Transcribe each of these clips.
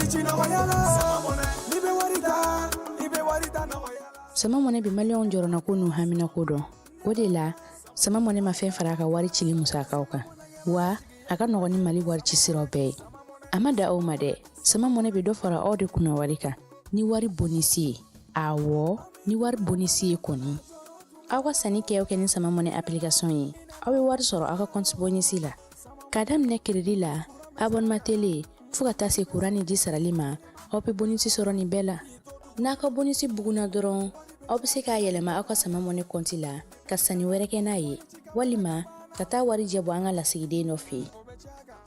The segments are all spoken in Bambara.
ci nɔgɔya la. N'i bɛ wari ta, i bɛ wari ta nɔgɔya la. Sama Mɔnɛ bɛ maliyɛnw jɔrɔnako n'u haminako dɔn. O de la, Sama Mɔnɛ ma fɛn fara a ka wari cili musakaw kan, wa a ka nɔgɔn ni Mali wari ci siraw bɛɛ ye. A ma da aw ma dɛ, Sama Mɔnɛ bɛ dɔ fara aw de kunna wari kan ni wari bonisi ye. Awɔ, ni wari bonisi ye kɔni. Aw ka sanni kɛ o kɛ ni Sama Mɔnɛ application ye, aw bɛ wari sɔrɔ aw ka compte bonisi la. K'a daminɛ crédit la, abonnement télé, fo ka taa se kuran ni ji sarali ma, aw bɛ bonisi sɔrɔ nin bɛɛ la. N'a ka bonisi bugunna dɔrɔn, aw bɛ se k'a yɛlɛma aw ka Sama Mɔnɛ kɔnti la ka sanni wɛrɛ kɛ n'a ye, walima ka taa wari jɛ bɔ an ka lasigiden dɔ fɛ yen.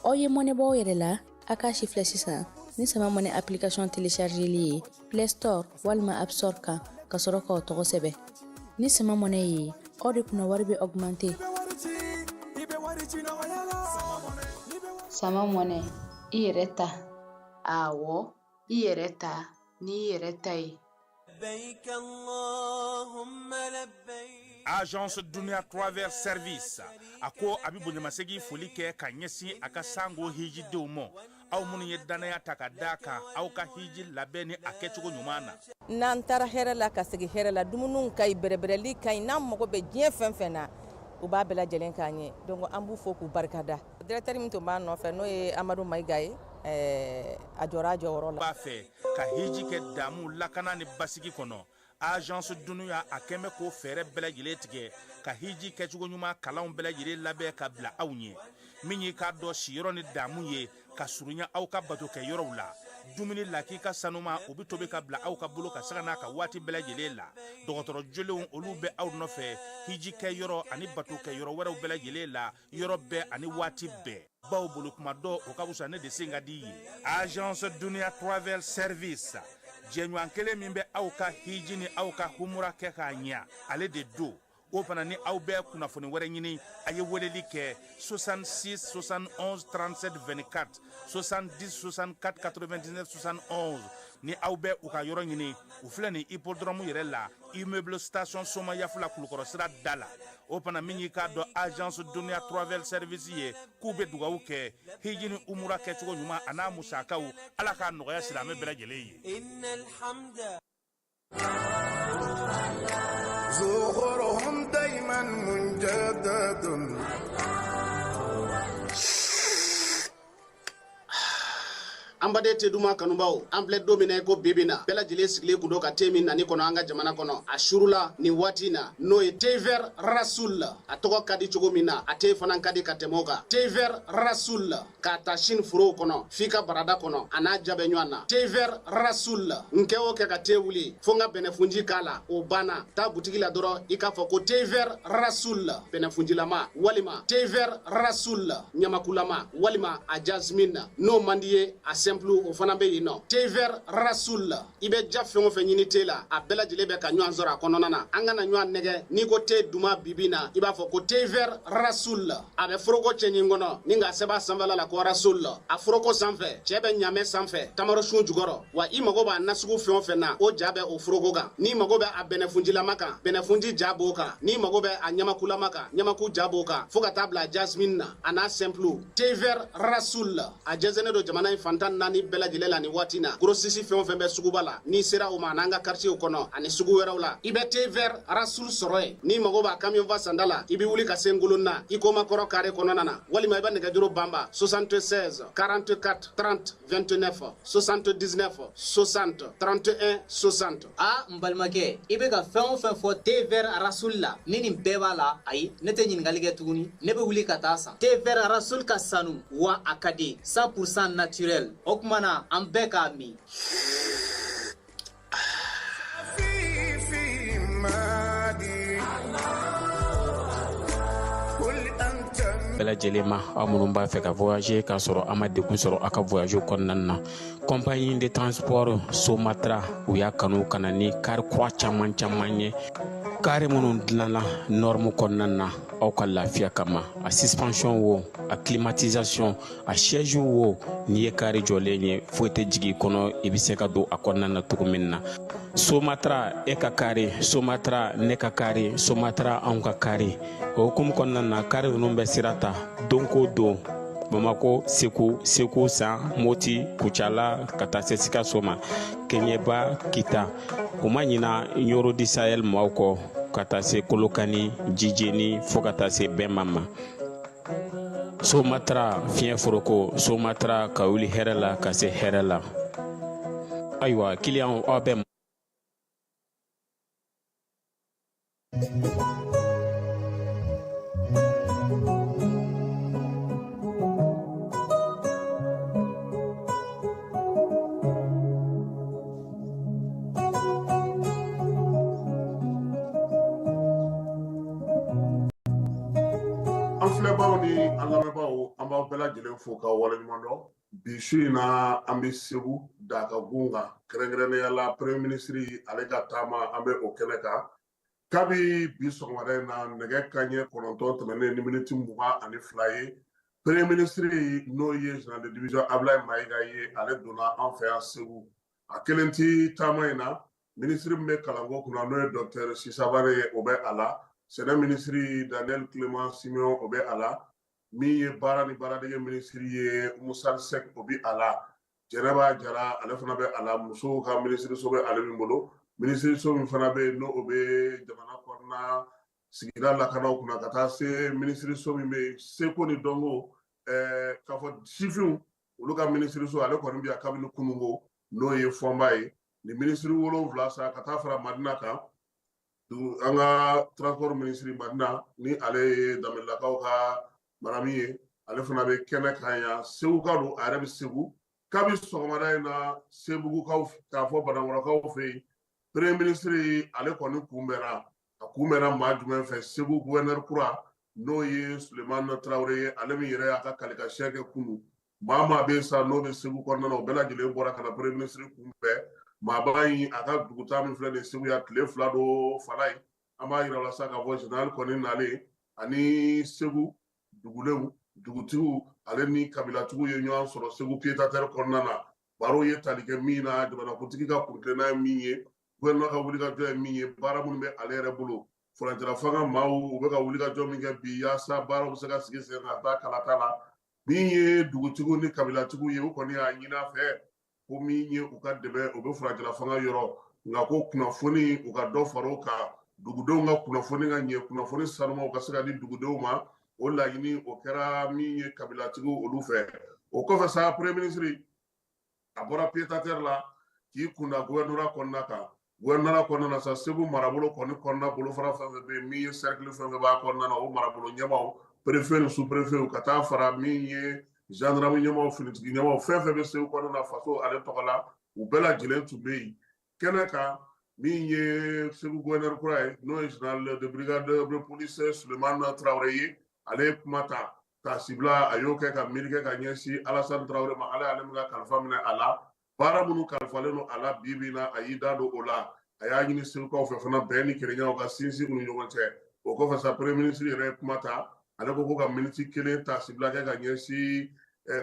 Aw ye mɔnɛ bɔ aw yɛrɛ la, a k'a si filɛ sisan ni Sama Mɔnɛ application téléchargeli ye Play Store walima App Store kan, ka sɔrɔ k'aw tɔgɔ sɛbɛn. Ni Sama Mɔnɛ ye, aw de kunna wari bɛ augmenter. Sama Mɔnɛ, i yɛrɛ ta. Awɔ, i yɛrɛ ta n'i yɛrɛ ta ye. Agence Dunia Travel Service a ko a bɛ bonyamasegin foli kɛ ka ɲɛsin a ka sango hijidenw ma, aw minnu ye dannaya ta ka da kan aw ka hiji labɛn ni a kɛcogo ɲuman na. N'an taara hɛrɛ la ka segin hɛrɛ la, dumuniw ka ɲi, bɛrɛbɛrɛli ka ɲi, n'an mago bɛ diɲɛ fɛn fɛn na, u b'a bɛɛ lajɛlen k'an ye. Donc an b'u fo k'u barikada. Directeur min tun b'an nɔfɛ, n'o ye Amadu Mayiga ye, a jɔra a jɔyɔrɔ la. B'a fɛ ka hiji kɛ damu, lakana ni basigi kɔnɔ, Agence Dunia a kɛn bɛ k'o fɛɛrɛ bɛɛ lajɛlen tigɛ ka hiji kɛcogo ɲuman kalanw bɛɛ lajɛlen labɛn ka bila aw ɲɛ. Min y'i k'a dɔn siyɔrɔ ni damu ye ka surunya aw ka bato kɛ yɔrɔw la, dumuni lakika sanuma, o bɛ tobi ka bila aw ka bolo ka sanga n'a ka waati bɛɛ lajɛlen la. Dɔgɔtɔrɔ jolenw, olu bɛ aw nɔfɛ hiji kɛ yɔrɔ ani bato kɛ yɔrɔ wɛrɛw bɛɛ lajɛlen la, yɔrɔ bɛɛ ani waati bɛɛ. Baw bolo kuma dɔ, o ka fisa ne de sen ka di ye. Agence Dunia Travel Service, jɛɲɔgɔn kelen min bɛ aw ka hiji ni aw ka humura kɛ k'a ɲɛ, ale de don. O fana ni aw bɛ kunnafoni wɛrɛ ɲini, a ye weleli kɛ 66 71 37 24, 70 64 99 71. Ni aw bɛ u ka yɔrɔ ɲini, u filɛ nin hippodrome yɛrɛ la, immeuble Station Somayafula, Kulukɔrɔ sira da la. O fana, min y'i k'a dɔn Agence Dunia Travel Service ye, k'u bɛ dugawu kɛ hiji ni umura kɛcogo ɲuman a n'a musakaw, Ala k'a nɔgɔya silamɛ bɛɛ lajɛlen ye. زخرهم دايما مجدد. An baden te duman kanubaw, an filɛ don min na i ko bibi na, bɛɛ lajɛlen sigilen kun don ka te min nani kɔnɔ an ka jamana kɔnɔ a surula nin waati na, n'o ye thé vert Rasoul. A tɔgɔ ka di cogo min na, a te fana ka di ka tɛmɛ o kan. Thé vert Rasoul, k'a ta sini forow kɔnɔ f'i ka barada kɔnɔ, a n'a ja bɛ ɲɔgɔn na. Thé vert Rasoul, n kɛ o kɛ ka te wuli fo n ka bɛnɛfunji k'a la, o banna. Taa butigi la dɔrɔn, i k'a fɔ ko thé vert Rasoul bɛnɛfunjilama, walima thé vert Rasoul ɲamakulama, walima a jasmine. N'o man di ye, a simple, o fana bɛ yen nɔ. Thé vert Rasoul, i bɛ ja fɛn o fɛn ɲini te la, a bɛɛ lajɛlen bɛ ka ɲɔgɔn sɔrɔ a kɔnɔna na. An kana ɲɔgɔn nɛgɛ, n'i ko te duman bibi na, i b'a fɔ ko thé vert Rasoul. A bɛ foroko cɛɲi kɔnɔ ni k'a sɛbɛn a sanfɛla la ko Rasoul. A foroko sanfɛ, cɛ bɛ ɲamɛ sanfɛ, tamarosun jukɔrɔ. Wa i mago b'a nasugu fɛn o fɛn na, o ja bɛ o foroko kan. N'i mago bɛ a bɛnɛfunjilama kan, bɛnɛfunji ja b'o kan. N'i mago bɛ a ɲamakulama kan, ɲamaku ja b'o kan, fo ka taa bila jasmine na, a n'a simple. Thé vert Rasoul, a jɛnsɛnnen don jamana in fantan naani bɛɛ lajɛlen la nin waati na. Grossiste fɛn o fɛn bɛ suguba la, n'i sera o ma, an'an ka quartier kɔnɔ ani sugu wɛrɛw la, i bɛ thé vert Rasoul sɔrɔ yen. N'i mago b'a camion fa sanda la, i bɛ wuli ka se Ngolonna i komakɔrɔ carré kɔnɔna na, walima i bɛ nɛgɛjuru banba 76 44 30 29, 79 60 31 60. A n balimakɛ, i bɛ ka fɛn o fɛn fɔ thé vert Rasoul la, ni nin bɛɛ b'a la, ayi, ne tɛ ɲininkali kɛ tuguni, ne bɛ wuli ka taa san. Thé vert Rasoul ka sanu wa a ka di, 100% naturel. O tuma na an bɛɛ k'a min. في مادي قل أنت Bɛɛ lajɛlen ma, aw minnu b'a fɛ ka voyager k'a sɔrɔ a ma degun sɔrɔ aw ka voyage kɔnɔna na, compagnie de transport Somatra, u y'a kanu ka na ni car kura caman caman ye, car minnu dilanna norme kɔnɔna na aw ka lafiya kama. A suspension wo, a climatisation, a siège wo, n'i ye car jɔlen ye, foyi tɛ jigin i kɔnɔ, i bɛ se ka don a kɔnɔna na cogo min na. Somatra, e ka car, Somatra, ne ka car, Somatra, anw ka car. O hukumu kɔnɔna na, car ninnu bɛ sira ta don ko don. Bamako, Segu, Segu San, Moti, Kucala ka taa se Sikaso ma, Keɲeba, Kita. U ma ɲina Ɲoro di Sahel maaw kɔ ka taa se Kolokani, Jijeni fo ka taa se Bɛnma ma. Somatra fiɲɛ foroko, Somatra ka wuli hɛrɛ la ka se hɛrɛ la. Ayiwa kiliyanw aw bɛ An filɛbaaw ni an lamɛnbaaw, an b'aw bɛɛ lajɛlen fo k'aw waleɲuman dɔn. Bi su in na, an bɛ Segu Dakagun kan, kɛrɛnkɛrɛnnenya la premier ministre ale ka taama, an bɛ o kɛnɛ kan kabi bi sɔgɔmada in na nɛgɛ kanɲɛ 9 tɛmɛnen ni miniti 22 ye. Premier ministre, n'o ye général de division Ablaye Mayiga ye, ale donna an fɛ yan Segu. A kelen ti taama in na. Minisiri min bɛ kalanko kunna, n'o ye docteur Sisabane ye, o bɛ a la. Sɛnɛ minisiri Daniel Clément Simeon, o bɛ a la. Min ye baara ni baaradege minisiri ye, Musa Sek, o bɛ a la. Jɛnɛba Jara, ale fana bɛ a la. Musow ka minisiriso bɛ ale min bolo. Minisiriso min fana bɛ yen, n'o o bɛ jamana kɔnɔna sigida lakanaw kunna, ka taa se minisiriso min bɛ yen seko ni dɔnko, k'a fɔ sifinw olu ka minisiriso, ale kɔni bɛ yan kabini kununko, n'o ye Fɔnba ye. Nin minisiri 7 sa ka taa fara Madina kan, an ka transport minisiri Madina, ni ale ye Danbelelakaw ka marami ye, ale fana bɛ kɛnɛ kan yan. Seguka don, a yɛrɛ bɛ Segu kabi sɔgɔmada in na. Segukaw, k'a fɔ Banankɔrɔkaw fɛ yen, premier ministre ale kɔni kunbɛnna. A kunbɛnna maa jumɛn fɛ? Segu gouverneur kura, n'o ye Sulemani Tarawele ye, ale min yɛrɛ y'a ka kalikasiyɛn kɛ kunu. Maa maa bɛ sa n'o bɛ Segu kɔnɔna na, o bɛɛ lajɛlen bɔra ka na premier ministre kunbɛn. Maaba in, a ka dugutaa min filɛ nin ye Segu yan, tile 2 don fala ye. An b'a yira la sa k'a fɔ général kɔni nalen ani Segu dugulenw, dugutigiw, ale ni kabilatigiw ye ɲɔgɔn sɔrɔ Segu pied-à-terre kɔnɔna na. Baro ye tali kɛ min na, jamanakuntigi ka kuntilenna ye min ye, gouvernement ka wulikajɔ ye min ye, baara minnu bɛ ale yɛrɛ bolo, furancɛla fanga maaw u bɛ ka wulikajɔ min kɛ bi yaasa baaraw bɛ se ka sigi sen kan ka taa kalata la. Min ye dugutigiw ni kabilatigiw ye, u kɔni y'a ɲini a fɛ ko min ye u ka dɛmɛ, o bɛ furancɛla fanga yɔrɔ, nka ko kunnafoni, u ka dɔ fara o kan, dugudenw ka kunnafoni ka ɲɛ, kunnafoni sanumaw ka se ka di dugudenw ma. O laɲini o kɛra min ye kabilatigiw olu fɛ. O kɔfɛ sa, premier ministre a bɔra pied-à-terre la k'i kunda gouvernorat kɔnɔna kan. Gouvernorat kɔnɔna na sa, Segu marabolo kɔni kɔnɔna bolofara fɛn fɛn bɛ yen, min ye cercle fɛn fɛn b'a kɔnɔna na, o marabolo ɲɛmaaw, préfet ni sous-préfet, ka taa fara min ye gendarme ɲɛmaaw, finitigi ɲɛmaaw, fɛn fɛn bɛ Segu kɔnɔna na faso ale tɔgɔ la, u bɛɛ lajɛlen tun bɛ yen kɛnɛ kan. Min ye Segu gouverneur kura ye, n'o ye général de brigade de police Sulemani Tarawele ye, ale ye kuma ta k'a sibila. A y'o kɛ ka miiri kɛ ka ɲɛsin Alassane Tarawele ma, ale y'ale min ka kalifa minɛ a la, baara minnu kalifalen don a la bi bi in na, a y'i da don o la. A y'a ɲini Segukaw fɛ fana, bɛn ni kelenyaw ka sinsin u ni ɲɔgɔn cɛ. O kɔfɛ sa, premier ministre yɛrɛ ye kuma ta. Ale ko ka miniti 1 ta sibila kɛ ka ɲɛsin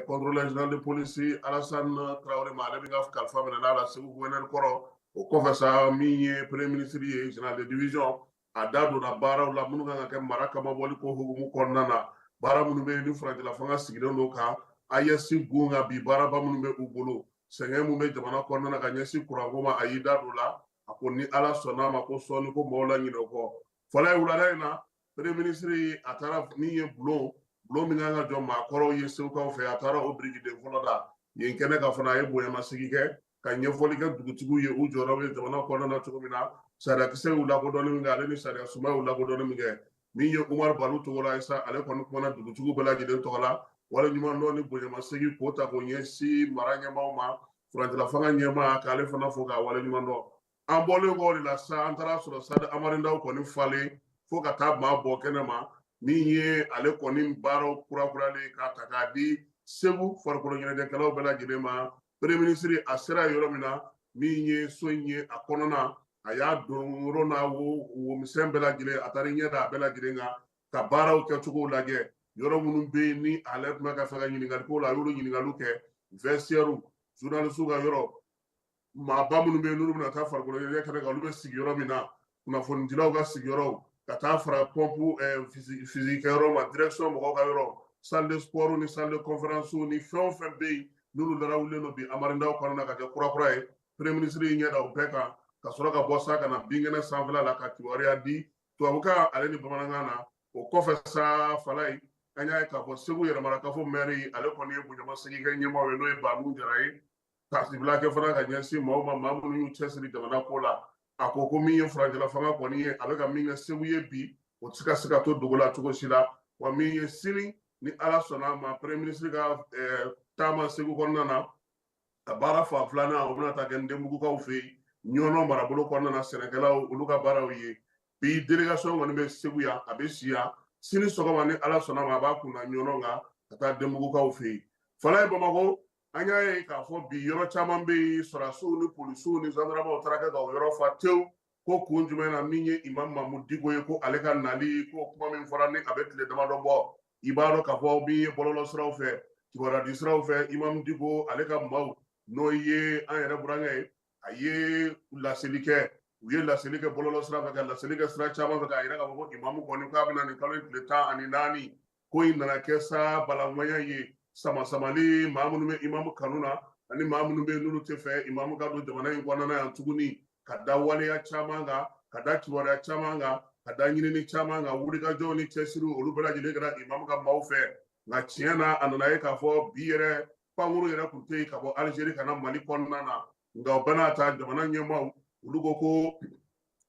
contrôleur général de police Alassane Tarawele ma, ale min ka kalifa minɛ n'a la Segu gouverneur kɔrɔ. O kɔfɛ sa, min ye premier ministre ye, général de division, a da donna baaraw la minnu kan ka kɛ mara kamabɔli ko hukumu kɔnɔna na, baara minnu bɛ yen ni furancɛla fanga sigilen don kan AES gun kan bi, baaraba minnu bɛ u bolo, sɛgɛn min bɛ jamana kɔnɔna na ka ɲɛsin kuranko ma, a y'i da don la. A ko ni Ala sɔnna a ma, ko sɔɔni ko maaw la ɲinɛ o kɔ. Fɔlɔ ye wulada in na, premier ministre a taara min ye bulon min kan ka jɔ maakɔrɔw ye Segukaw fɛ, a taara o birikiden fɔlɔ da yen kɛnɛ kan fana. A ye bonyamasigi kɛ ka ɲɛfɔli kɛ dugutigiw ye, u jɔyɔrɔ bɛ jamana kɔnɔna na cogo min na, sariyakisɛ y'u lakodɔnni min kɛ, ale ni sariya sunba y'u lakodɔnni min kɛ. Min ye Umaru Balu Togola ye sa, ale kɔni kumana dugutigiw bɛɛ lajɛlen tɔgɔ la, waleɲuman dɔn ni bonyamasegin k'o ta k'o ɲɛsin mara ɲɛmaaw ma, furancɛla fanga ɲɛmaa k'ale fana fo k'a waleɲuman dɔn. An bɔlen kɔ o de la sa, an taara sɔrɔ stade Amari Ndaw kɔni falen fo ka taa maa bɔ kɛnɛ ma. Min ye ale kɔni baaraw kurakuralen k'a ta k'a di Segu farikolo ɲɛnajɛkɛlaw bɛɛ lajɛlen ma. Premier ministre a sera yɔrɔ min na, min ye so in ye, a kɔnɔna a y'a don yɔrɔ n'a womisɛn bɛɛ lajɛlen, a taara ɲɛ da a bɛɛ lajɛlen kan ka baaraw kɛcogo lajɛ. Yɔrɔ minnu bɛ yen ni ale tun bɛ ka fɛ ka ɲininkali k'o la, a y'olu ɲininkaliw kɛ, vestiaire, journaliste ka yɔrɔ, maaba minnu bɛ yen n'olu bɛna taa farikolo ɲɛnajɛ kɛnɛ kan, olu bɛ sigi yɔrɔ min na, kunnafonidilaw ka sigiyɔrɔw, ka taa fara pɔnpu physique kɛyɔrɔ ma, direction mɔgɔw ka yɔrɔ, Salle de sport ni salle de conférence ni fɛn o fɛn bɛ yen n'olu larawulilen don bi Amari Ndaw kɔnɔna na ka kɛ kurakura ye. Premier ministre y'i ɲɛ da o bɛɛ kan ka sɔrɔ ka bɔ sa ka na binkɛnɛ sanfɛla la ka kibaruya di tubabukan ale ni bamanankan na. O kɔfɛ sa, Falayi, an y'a ye k'a fɔ Segu Yɛrɛmarakafo maire, ale kɔni ye bonyamasegin kɛ ɲɛmaaw ye, n'o ye Bamu Jara ye, taasibila kɛ fana ka ɲɛsin maaw ma, maa minnu y'u cɛsiri jamana ko la. A ko ko min ye furancɛla fanga kɔni ye, a bɛ ka min kɛ Segu ye bi, o tɛ se ka to dogo la cogo si la. Wa min ye sini, ni Ala sɔnna a ma, premier ministre ka taama Segu kɔnɔna na, a baara fan filanan, o bɛna taa kɛ Ndenbugukaw fɛ yen, Ɲɔnɔ marabolo kɔnɔna na, sɛnɛkɛlaw olu ka baaraw ye. Bi délégation kɔni bɛ Segu yan, a bɛ si yan. Sini sɔgɔma, ni Ala sɔnna ma, a b'a kunna Ɲɔnɔ kan ka taa Denbugukaw fɛ yen. Falaye, Bamakɔ, an y'a ye k'a fɔ bi yɔrɔ caman bɛ yen, sɔrɔdasiw ni polisiw ni gendarmew taara kɛ ka o yɔrɔ fa tewu. Ko kun jumɛn na? Min ye Imam Mamu Diko ye, ko ale ka nali ko kuma min fɔra ni a bɛ tile damadɔ bɔ, i b'a dɔn k'a fɔ min ye bɔlɔlɔ siraw fɛ, kibaruya di siraw fɛ, Imam Diko ale ka maaw, n'o ye an yɛrɛ burankɛ ye, a ye laseli kɛ. U ye laseli kɛ bɔlɔlɔ sira fɛ, ka laseli kɛ sira caman fɛ, k'a yira k'a fɔ ko imamu kɔni k'a bɛna nin kalo in tile 14. Ko in nana kɛ sa balaŋɔnya ye, sama-samali, maa minnu bɛ imamu kanu na ani maa minnu bɛ yen n'olu tɛ fɛ imamu ka don jamana in kɔnɔna yan tuguni, ka da waleya caman kan, ka da kibaruya caman kan, ka da ɲinini caman kan, wulikajɔw ni cɛsiriw, olu bɛɛ lajɛlen kɛra imamu ka maaw fɛ. Nka tiɲɛ na, a nana ye k'a fɔ bi yɛrɛ pankuru yɛrɛ tun tɛ yen ka bɔ Alizeri ka na Mali kɔnɔna na. Nka o bɛɛ n'a ta, jamana ɲɛmaaw olu ko ko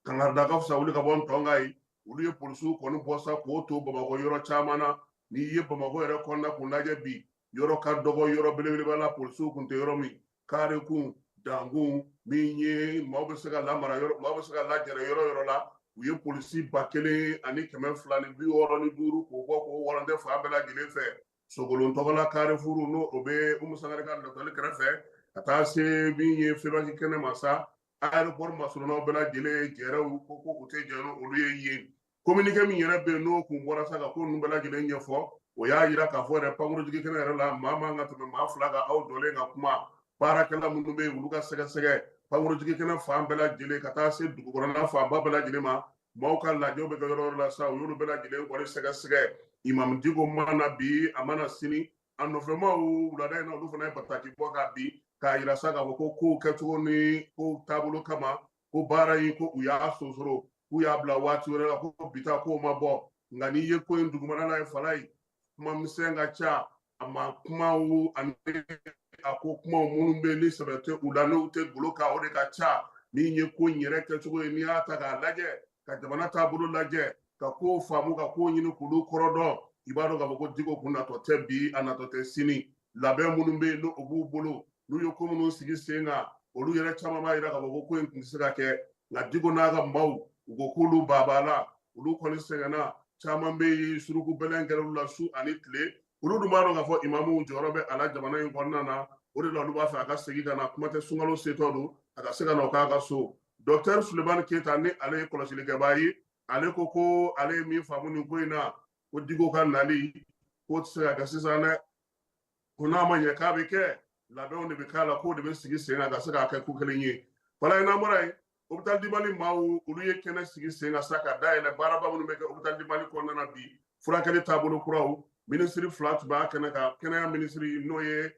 kangarida ka fisa wuli ka bɔ ntɔn kan ye. Olu ye polisiw kɔni bɔ sa k'o to Bamakɔ yɔrɔ caman na. N'i ye Bamakɔ yɛrɛ kɔnɔna kun lajɛ bi, yɔrɔ ka dɔgɔ, yɔrɔ belebeleba la polisiw kun tɛ yɔrɔ min, karekun, dankun, min ye maaw bɛ se ka lamara yɔrɔ, maaw bɛ se ka lajɛrɛ yɔrɔ yɔrɔ la, u ye polisi 1265 k'o bɔ k'o walantɛ fan bɛɛ lajɛlen fɛ. Sogolon tɔgɔla Carrefour, n'o o bɛ Umu Sangare ka lɔtɔli kɛrɛfɛ, ka taa se min ye Febaki kɛnɛ ma sa, aéroport masurunnaw bɛɛ lajɛlen jɛrɛw ko u tɛ jɛn olu ye yen. Communiqué min yɛrɛ bɛ yen, n'o kun bɔra sa ka ko ninnu bɛɛ lajɛlen ɲɛfɔ, o y'a yira k'a fɔ yɛrɛ pankurujigi kɛnɛ yɛrɛ la, maa man ka tɛmɛ maa fila kan aw jɔlen ka kuma. Baarakɛla minnu bɛ yen, olu ka sɛgɛsɛgɛ pankurujigi kɛnɛ fan bɛɛ lajɛlen ka taa se dugu kɔnɔna fanba bɛɛ lajɛlen ma. Maaw ka lajɛw bɛ kɛ yɔrɔ yɔrɔ la sa, u y'olu bɛɛ lajɛlen kɔni sɛgɛsɛgɛ. Imam Diko ma na bi, a ma na sini. A nɔfɛmaw wulada in na, olu fana ye bataki bɔ ka bi k'a yira sa k'a fɔ ko kow kɛcogo ni kow taabolo kama, ko baara in ko u y'a sonsoro, k'u y'a bila waati wɛrɛ la, ko bi ta kow ma bɔ. Nka n'i ye ko in dugumana la ye, Falaye, kuma misɛn ka ca a ma. Kumaw ani a ko kumaw minnu bɛ ni sɛbɛ tɛ u la, n'u tɛ golo kan, o de ka ca. Min ye ko in yɛrɛ kɛcogo ye, n'i y'a ta k'a lajɛ, ka jamana taabolo lajɛ, ka kow faamu, ka kow ɲini k'olu kɔrɔ dɔn, i b'a dɔn k'a fɔ ko Diko kun natɔ tɛ bi, a natɔ tɛ sini. Labɛn minnu bɛ yen, n'o b'u bolo, n'u ye ko minnu sigi sen kan, olu yɛrɛ caman b'a yira k'a fɔ ko ko in tun tɛ se ka kɛ. Nka Diko n'a ka maaw, u ko k'olu baaba la, olu kɔni sɛgɛnna, caman bɛ yen, suruku bɛlɛn kɛra olu la su ani tile. Olu dun b'a dɔn k'a fɔ imamuw jɔyɔrɔ bɛ a la jamana in kɔnɔna na. O de la olu b'a fɛ a ka segin ka na. Kuma tɛ, sunkalo setɔ don, a ka se ka na o k'a ka so. Docteur Sulemani Keyita, ni ale ye kɔlɔsilikɛbaa ye, ale ko ko ale ye min faamu nin ko in na, ko Diko ka nali k'o tɛ se ka kɛ sisan dɛ. Ko n'a ma ɲɛ k'a bɛ kɛ, labɛnw de bɛ k'a la, k'o de bɛ sigi sen kan ka se k'a kɛ ko kelen ye. Falaye, n'an bɔra yen, Hôpital du Mali maaw, olu ye kɛnɛ sigi sen kan sa ka dayɛlɛ baaraba minnu bɛ kɛ Hôpital du Mali kɔnɔna na bi, furakɛli taabolo kuraw. Minisiri fila tun b'a kɛnɛ kan. Kɛnɛya minisiri, n'o ye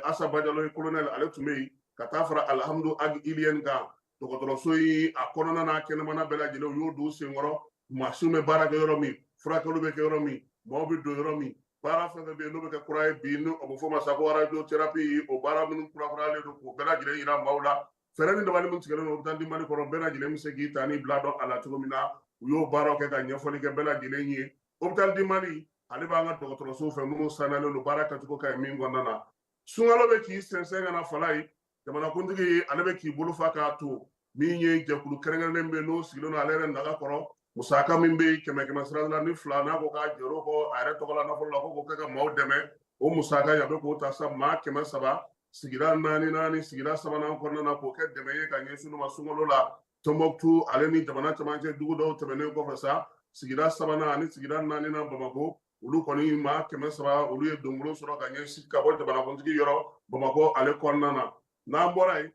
Asa Bajalo ye, colonel, ale tun bɛ yen, ka taa fara Alihamudu Ag Iliyɛni kan. Dɔgɔtɔrɔso in a kɔnɔna n'a kɛnɛmana bɛɛ lajɛlen, u y'o don senkɔrɔ. Mansinw bɛ baara kɛ yɔrɔ min, furakɛliw bɛ kɛ yɔrɔ min, maaw bɛ don yɔrɔ min, baara fɛn fɛn bɛ yen n'o bɛ kɛ kura ye bi, n'o bɛ fɔ o ma sa ko radiothérapie, o baara minnu kurakurayalen don, k'o bɛɛ lajɛlen yira maaw la. Fɛɛrɛ ni dabali min tigɛlen don Hôpital du Mali kɔnɔ, bɛɛ lajɛlen bɛ se k'i ta ni bila dɔn a la cogo min na, u y'o baaraw kɛ ka ɲɛfɔli kɛ bɛɛ lajɛlen ye. Hôpital du Mali, ale b'an ka dɔgɔtɔrɔsow fɛ minnu sanuyalen don, baara kɛcogo ka ɲi min kɔnɔna na. Sunkalo bɛ k'i sɛnsɛn ka na, Falaye, jamanakuntigi ale bɛ k'i bolo fa k'a to. Min ye jɛkulu kɛrɛnkɛrɛnnen bɛ yen, n'o sigilen don ale yɛrɛ naga kɔrɔ, musaka min bɛ yen, kɛmɛ kɛmɛ sira la ni fila, n'a ko k'a jɔr'o kɔ a yɛrɛ tɔgɔ la nafolo la, ko k'o kɛ ka maaw dɛmɛ, o musaka in a bɛ k'o ta sa maa 300, sigida naani naani, sigida sabanan kɔnɔna na, k'o kɛ dɛmɛ ye ka ɲɛsin olu ma sunkalo la. Tɔnbɔkutu ale ni jamana camancɛ dugu dɔw tɛmɛnen kɔfɛ sa, sigida sabanan ani sigida naaninan Bamakɔ, olu kɔni maa 300, olu ye donbolo sɔrɔ ka ɲɛsin ka bɔ jamanakuntigi yɔrɔ Bamakɔ ale kɔnɔna na. N'an bɔra yen,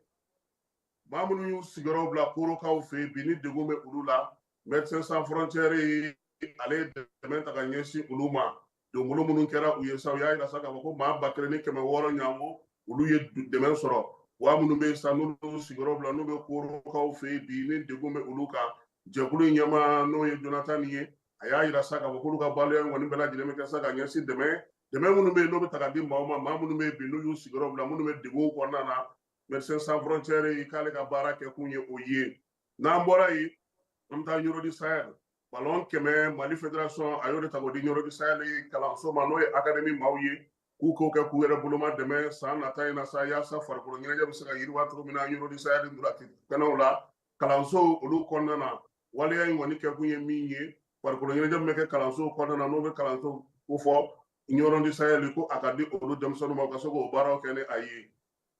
maa minnu y'u sigiyɔrɔ bila Korokaw fɛ yen bi, ni degun bɛ olu la, Médecins Sans Frontières ale ye dɛmɛ ta ka ɲɛsin olu ma. Donbolo minnu kɛra u ye sa, u y'a yira sa k'a fɔ ko maa 1600 ɲɔgɔn olu ye dɛmɛ sɔrɔ. Wa minnu bɛ yen sa, n'olu sigiyɔrɔ bila, n'u bɛ korokaw fɛ yen bi, ni degun bɛ olu kan, jɛkulu in ɲɛmaa n'o ye Jonathan ye, a y'a yira sa k'a fɔ k'olu ka baloya in kɔni bɛɛ lajɛlen bɛ kɛ sa ka ɲɛsin dɛmɛ minnu bɛ yen n'o bɛ ta ka di maaw ma, maa minnu bɛ yen bi n'u y'u sigiyɔrɔ bila, minnu bɛ degun kɔnɔna na. Médecins Sans Frontières k'ale ka baara kɛ kun ye o ye. N'an bɔra yen, an bɛ taa Nioro du Sahel. Ballon 100, Mali Fédération a y'o de ta k'o di Nioro du Sahel kalanso ma, n'o ye académie maaw ye, k'u k'o kɛ k'u yɛrɛ boloma dɛmɛ san nata in na sa, yaasa farikolo ɲɛnajɛ bɛ se ka yiriwa cogo min na Nioro du Sahel ntolati kɛnɛw la, kalanso olu kɔnɔna na. Waleya in kɔni kɛkun ye min ye, farikolo ɲɛnajɛ min bɛ kɛ kalanso kɔnɔna na, n'o bɛ kalanso kofɔ Nioro du Sahel, ko a ka di olu denmisɛnninw ma, u ka se k'o baaraw kɛ ni a ye.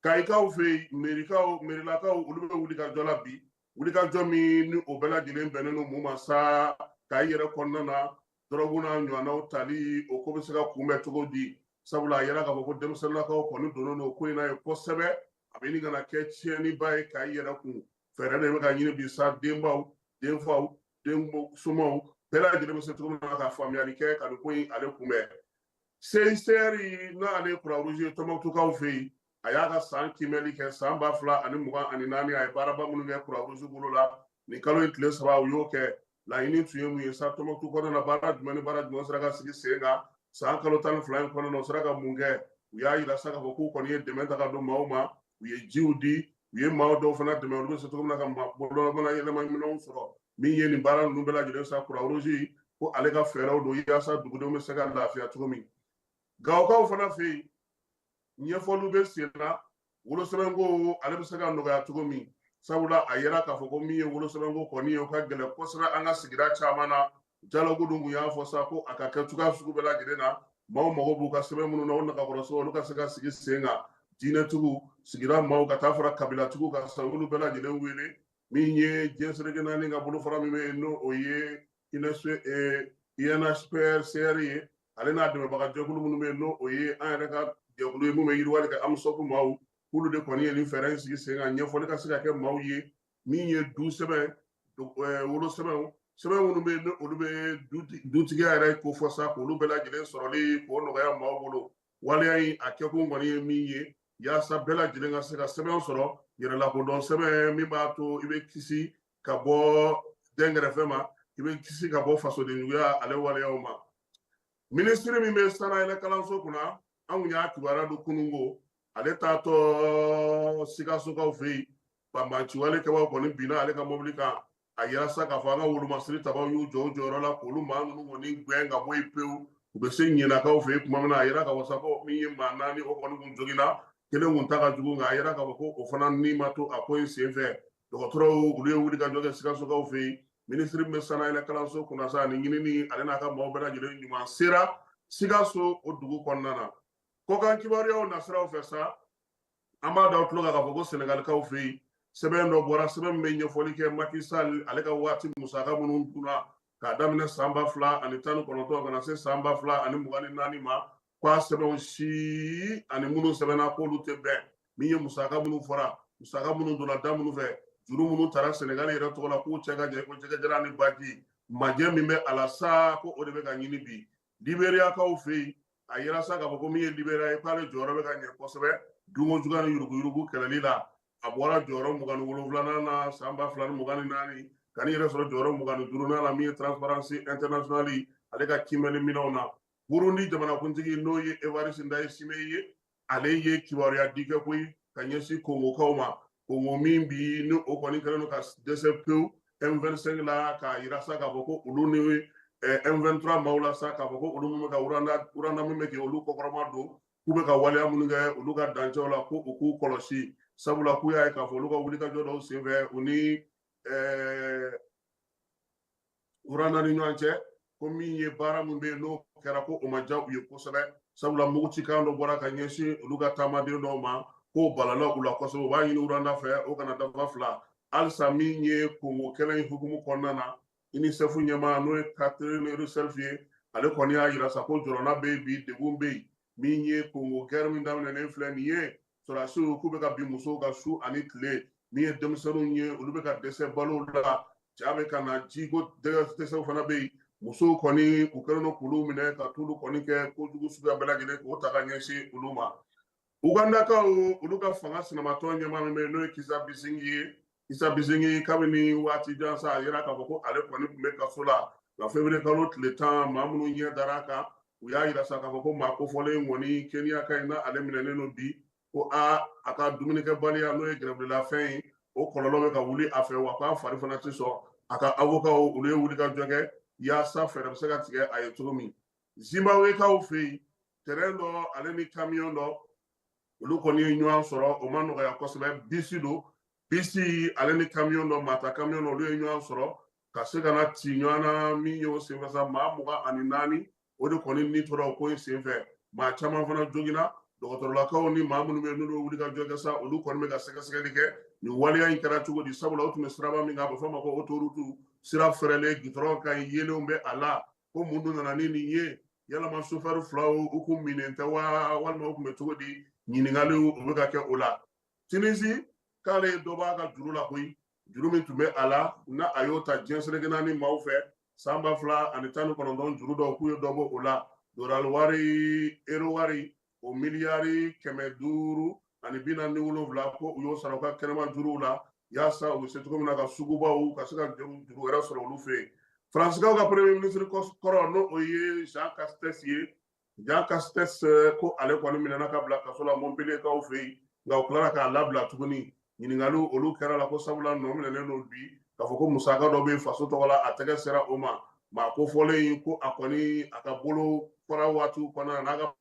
Kayikaw fɛ yen, merikaw, merilakaw, olu bɛ wuli ka jɔ la bi, wulikajɔ min ni o bɛɛ lajɛlen bɛnnen don mun ma sa, Kayi yɛrɛ kɔnɔna na, dɔrɔgu n'a ɲɔgɔnnaw tali, o ko bɛ se ka kunbɛn cogo di? Sabula a yɛrɛ k'a fɔ ko denmisɛnninlakaw kɔni donnen don ko in na ye kosɛbɛ, a bɛ ɲini ka na kɛ tiɲɛniba ye Kayi yɛrɛ kun. Fɛɛrɛ de bɛ ka ɲini bi sa, denbaw, denfaw, den somaw bɛɛ lajɛlen bɛ se cogo min na ka faamuyali kɛ ka nin ko in ale kunbɛn. CICR, n'ale ye Croix-Rouge ye Tɔnbukutukaw fɛ yen, a y'a ka san kiimɛli kɛ san 2024. A ye baaraba minnu kɛ Croix-Rouge bolo la nin kalo in tile 3, u y'o kɛ. Laɲini tun ye mun ye sa? Tɔnbukutu kɔnɔna na, baara jumɛn ni baara jumɛn sera ka sigi sen kan san kalo 12 in kɔnɔna na? U sera ka mun kɛ? U y'a yira sa k'a fɔ k'u kɔni ye dɛmɛ ta ka don maaw ma, u ye jiw di, u ye maaw dɔw fana dɛmɛ, olu bɛ se cogo min na ka bololabana yɛlɛma minɛnw sɔrɔ. Min ye nin baara ninnu bɛɛ lajɛlen sa, Croix-Rouge ko ale ka fɛɛrɛw don yaasa dugudenw bɛ se ka lafiya cogo min. Gawokaw fana fɛ yen, ɲɛfɔliw bɛ sen na wolosɛbɛnko ale bɛ se ka nɔgɔya cogo min, sabula a yera k'a fɔ ko min ye wolosɛbɛnko kɔni ye, o ka gɛlɛn kosɛbɛ an ka sigida caman na. Dialogue dun kun y'a fɔ sa ko a ka kɛ cogoya sugu bɛɛ lajɛlen na, maaw mago b'u ka sɛbɛn minnu na, o nagakɔrɔ sɛbɛn, olu ka se ka sigi sen kan. Diinɛtigiw, sigida maaw, ka taa fara kabilatigiw kan sa, olu bɛɛ lajɛlen wele. Min ye diɲɛ seleke naani ka bolofara min bɛ yen, n'o o ye UNHPRCR ye, ale n'a dɛmɛbaga jɛkulu minnu bɛ yen, n'o o ye an yɛrɛ ka jɛkulu ye min bɛ yiriwali kɛ, AMSOP maaw, k'olu de kɔni ye nin fɛɛrɛ in sigi sen kan, ɲɛfɔli ka se ka kɛ maaw ye. Min ye du sɛbɛn, wolo sɛbɛnw, sɛbɛn minnu bɛ yen ni olu bɛ dutigiya yɛrɛ ko fɔ sa, k'olu bɛɛ lajɛlen sɔrɔli k'o nɔgɔya maaw bolo. Waleya in a kɛkun kɔni ye min ye, yaasa bɛɛ lajɛlen ka se ka sɛbɛn sɔrɔ, yɛrɛlakodɔn sɛbɛn min b'a to i bɛ kisi ka bɔ dɛnkɛrɛfɛ ma, i bɛ kisi ka bɔ fasodenjuguya ale waleyaw ma. Minisiri min bɛ sanayɛlɛ kalanso kunna, an kun y'a kibaruya don kununko, ale taatɔ Sikasokaw fɛ yen, banbanciwale kɛbaw kɔni binna ale ka mobili kan. A yira sa k'a fɔ an ka wolomasiri tabaw y'u jɔ u jɔyɔrɔ la k'olu maa ninnu kɔni gɛn ka bɔ yen pewu. U bɛ se ɲinakaw fɛ yen tuma min na, a yira k'a fɔ sa ko min ye maa naani, o kɔni kun joginna, kelen kun ta ka jugu, nka a yira k'a fɔ ko o fana ni ma to a ko in sen fɛ. Dɔgɔtɔrɔw, olu ye wuli ka jɔ kɛ Sikasokaw fɛ yen. Minisiri min bɛ sanayɛlɛ kalanso kunna sa ani ɲinini, ale n'a ka maaw bɛɛ lajɛlen ɲuman sera Sikaso o dugu kɔnɔna na. Kɔkan kibaruyaw nasiraw fɛ sa, an b'a da aw tulo kan k'a fɔ ko Senegalikaw fɛ yen, sɛbɛn dɔ bɔra, sɛbɛn min bɛ ɲɛfɔli kɛ Macky Sall ale ka waati musaka minnu dunna k'a daminɛ san 2019 ka na se san 2024 ma, k'a sɛbɛnw si ani minnu sɛbɛnna k'olu tɛ bɛn. Min ye musaka minnu fɔra, musaka minnu donna da minnu fɛ, juru minnu taara Senegal yɛrɛ tɔgɔ la, k'u cɛ ka jan ko jɛgɛjalan ni baji, majɛ min bɛ a la sa, ko o de bɛ ka ɲini bi. Liberiyakaw fɛ yen, a yira sa k'a fɔ ko min ye Liberiya ye, k'ale jɔyɔrɔ bɛ ka ɲɛ kosɛbɛ dunko juguya ni yuruguyurugu kɛlɛli la. A bɔra jɔyɔrɔ 27nan na san 2024 ka n'i yɛrɛ sɔrɔ jɔyɔrɔ 25nan la, min ye Transparency International ale ka kiimɛni minɛnw na. Burundi jamanakuntigi, n'o ye Evariste Ndayishimiye ye, ale ye kibaruya di kɛ koyi ka ɲɛsin Kongokaw ma, Kongo min bi ni o kɔni kɛlen don ka dɛsɛ pewu M25 la, k'a yira sa k'a fɔ ko olu ni M23 maaw la sa, k'a fɔ ko olu min bɛ ka Rwanda min bɛ kɛ olu kɔkɔrɔma don, k'u bɛ ka waleya minnu kɛ olu ka dancɛw la, ko u k'u kɔlɔsi, sabula k'u y'a ye k'a fɔ olu ka wulikajɔ dɔw senfɛ u ni Rwanda ni ɲɔgɔn cɛ, ko min ye baara min bɛ yen n'o kɛra, ko o ma diya u ye kosɛbɛ, sabula mugucikan dɔ bɔra ka ɲɛsin olu ka taamaden dɔw ma, k'o balala u la kosɛbɛ. U b'a ɲini Rwanda fɛ o kana dafa fila halisa. Min ye Kongo kɛlɛ in hukumu kɔnɔna na, UNICEF ɲɛmaa, n'o ye Catherine Russell ye, ale kɔni y'a yira sa ko jɔrɔna bɛ yen bi, degun bɛ yen. Min ye Kongo guerre min daminɛnen filɛ nin ye, sɔrɔdasiw k'u bɛ ka bin musow ka su ani tile. Min ye denmisɛnninw ye, olu bɛ ka dɛsɛ balo la, ja bɛ ka na, jiko dɛsɛw fana bɛ yen. Musow kɔni, u kɛlen don k'olu minɛ ka t'olu kɔni kɛ kojugu suguya bɛɛ lajɛlen k'o ta ka ɲɛsin olu ma. Ugandakaw, olu ka fanga sinamatɔn ɲɛmaa min bɛ yen, n'o ye Kizza Besigye ye. Kizza Besigye, kabini waati jan sa, a yira k'a fɔ ko ale kɔni tun bɛ kaso la, nka février kalo tile 10, maa minnu ɲɛ dara a kan, u y'a yira sa k'a fɔ ko maa kofɔlen kɔni Kenya ka in na, ale minɛnen don bi, ko a ka dumunikɛbaliya, n'o ye gɛrɛbilafɛn ye, o kɔlɔlɔ bɛ ka wuli a fɛ, wa k'a fari fana tɛ sɔn. A ka avocat, olu ye wulikajɔ kɛ yaasa fɛɛrɛ bɛ se ka tigɛ a ye cogo min. Zimbabwekaw fɛ yen, tɛrɛn dɔ ale ni kamiyɔn dɔ, olu kɔni ye ɲɔgɔn sɔrɔ, o ma nɔgɔya kosɛbɛ. Bisi don, bisi ale ni kamiyɔn dɔ, maata kamiyɔn dɔ, olu ye ɲɔgɔn sɔrɔ ka se ka na ci ɲɔgɔn na. Min ye o senfɛ sa, maa 24, o de kɔni ni tora o ko in senfɛ. Maa caman fana joginna. Dɔgɔtɔrɔlakaw ni maa minnu bɛ yen, n'olu bɛ wuli ka jɔ kɛ sa, olu kɔni bɛ ka sɛgɛsɛgɛli kɛ nin waleya in kɛra cogo di, sabula o tun bɛ siraba min kan, a bɛ fɔ o ma ko autoroute, sira fɛrɛlen, gitɔrɔn ka ɲi, yeelenw bɛ a la. Ko mun dun nana ni nin ye? Yalama sofɛri filaw, u kun minnen tɛ wa, walima u kun bɛ cogo di? Ɲininkaliw, o bɛ ka kɛ o la. Tinisi k'ale ye dɔ b'a ka juru la koyi. Juru min tun bɛ a la, n'a a y'o ta diɲɛ seleke naani maaw fɛ san 2019, juru dɔw, k'u ye dɔ bɔ o la. Dolari wari, euro wari, o miliyari 547, ko u y'o sara u ka kɛnɛma juruw la, yaasa u bɛ se cogo min na ka sugubaw ka se ka juru wɛrɛ sɔrɔ olu fɛ yen. Faransikaw ka premier ministre kɔrɔ, n'o o ye Jean Castex ye, Jean Castex, ko ale kɔni minɛna ka bila kaso la Montpellier-kaw fɛ yen, nka u tilara k'a labila tuguni. Ɲininkaliw, olu kɛra la, ko sabula nɔ minɛnen don bi k'a fɔ ko musaka dɔ bɛ faso tɔgɔ la, a tɛgɛ sera o ma. Maa kofɔlen in, ko a kɔni a ka bolo fara waatiw kɔnɔna na, n'a ka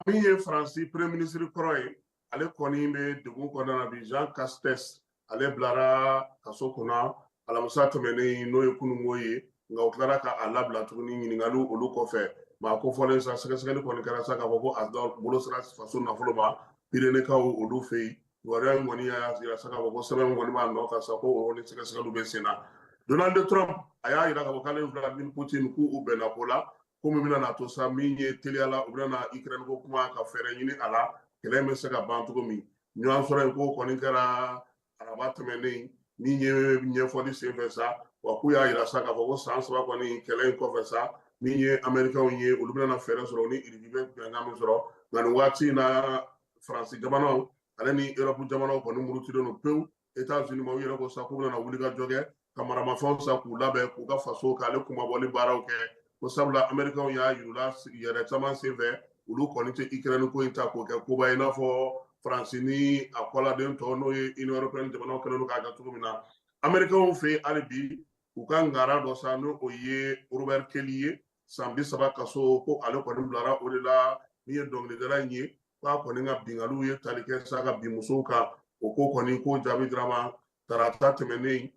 min ye Faransi premier ministre kɔrɔ ye, ale kɔni bɛ degun kɔnɔna na bi. Jean Castex, ale bilara kaso kunna alamisa tɛmɛnen, n'o ye kununko ye, nka u tilara ka a labila tuguni ɲininkaliw olu kɔfɛ. Maa kofɔlen sa, sɛgɛsɛgɛli kɔni kɛra sa k'a fɔ ko a bolo sera faso nafolo ma Pyrénéekaw olu fɛ yen. Kibaruya in kɔni y'a jira sa k'a fɔ ko sɛbɛn min kɔni b'a nɔ kan sa, ko o ni sɛgɛsɛgɛliw bɛ sen na. Donald Trump, a y'a jira k'a fɔ k'ale Vladimir Poutine, k'u bɛnna ko la, ko min bɛna na to sa, min ye teliya la, u bɛna na Ukraine ko kuma ka fɛɛrɛ ɲini a la, kɛlɛ in bɛ se ka ban cogo min. Ɲɔgɔn sɔrɔ in ko kɔni kɛra araba tɛmɛnen min ye ɲɛfɔli senfɛ sa, wa k'u y'a jira sa k'a fɔ ko san 3 kɔni kɛlɛ in kɔfɛ sa, min ye Amɛrikɛnw ye, olu bɛna fɛɛrɛ sɔrɔ ni Irisi bɛ bɛnkan min sɔrɔ. Nka nin waati in na, Faransi jamanaw ale ni Erɔpu jamanaw kɔni murutilen don pewu Etats-Unis ma. U yɛrɛ ko sa k'u bɛna wuli ka jɔ kɛ ka maramafɛnw sa k'u labɛn k'u ka faso k'ale kunmabɔli baaraw kɛ, ko sabula Amɛrikɛnw y'a yirula yɛrɛ caman senfɛ, olu kɔni tɛ Ukraine ko in ta k'o kɛ koba ye, i n'a fɔ Faransi ni a kɔladen tɔ, n'o ye Union européenne jamanaw kɛlen don k'a kɛ cogo min na. Amɛrikɛnw fɛ yen hali bi, u ka ngara dɔ sa, n'o o ye Robert Kelly ye, san 30 kaso, ko ale kɔni bilara o de la. Min ye dɔnkilidala in ye, k'a kɔni ka binkaliw ye tali kɛ sa ka bin musow kan, o ko kɔni ko jaabi dira ma tarata tɛmɛnen,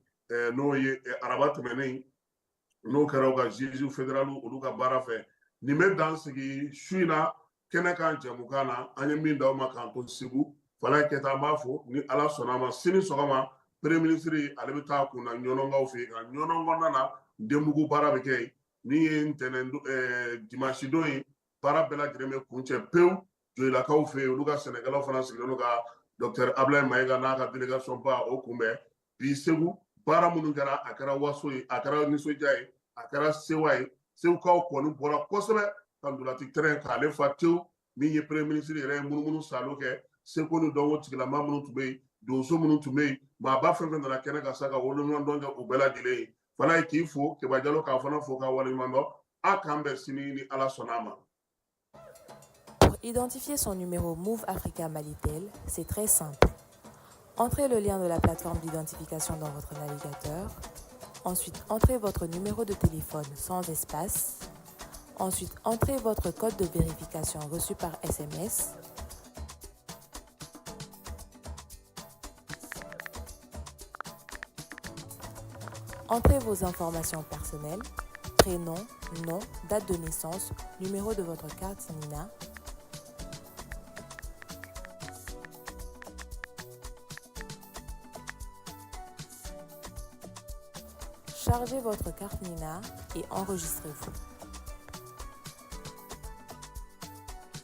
n'o ye araba tɛmɛnen, n'o kɛra u ka juge fédéral olu ka baara fɛ. Nin bɛ dan sigi su in na kɛnɛ kan jɛmukan na, an ye min d'aw ma k'an to Segu. Falaye Kɛta, an b'a fo. Ni Ala sɔnna a ma, sini sɔgɔma, premier ministre ale bɛ taa kunna Ɲɔnɔnkaw fɛ yen, nka Ɲɔnɔn kɔnɔna na, denbugu baara bɛ kɛ yen. Min ye ntɛnɛn dimanche don ye, baara bɛɛ lajɛlen bɛ kuncɛ pewu Joyilakaw fɛ yen. Olu ka sɛnɛkɛlaw fana sigilen don ka docteur Ablaye Mayiga n'a ka délégation ba o kunbɛn bi Segu. Baara minnu kɛra, a kɛra waso ye, a kɛra nisɔndiya ye, a kɛra sewa ye. Segukaw kɔni bɔra kosɛbɛ ka ntolati terrain k'ale fa tewu. Min ye premier ministre yɛrɛ ye, munumunu salo kɛ, seko ni dɔnko tigilama minnu tun bɛ yen, donso minnu tun bɛ yen, maaba fɛn fɛn nana kɛnɛ kan sa ka woloɲɔgɔndɔn kɛ u bɛɛ lajɛlen ye. Falaye, k'i fo. Keba Jalo, k'a fana fo k'a waleɲuman dɔn. A k'an bɛn sini ni Ala sɔnna a ma. Pour identifier son numéro Moov Africa Malitel, c'est très simple. Entrez le lien de la plateforme d'identification dans votre navigateur. Ensuite, entrez votre numéro de téléphone sans espace. Ensuite, entrez votre code de vérification reçu par SMS. Entrez vos informations personnelles, prénom, nom, date de naissance, numéro de votre carte NINA. Chargez votre carte NINA et enregistrez-vous.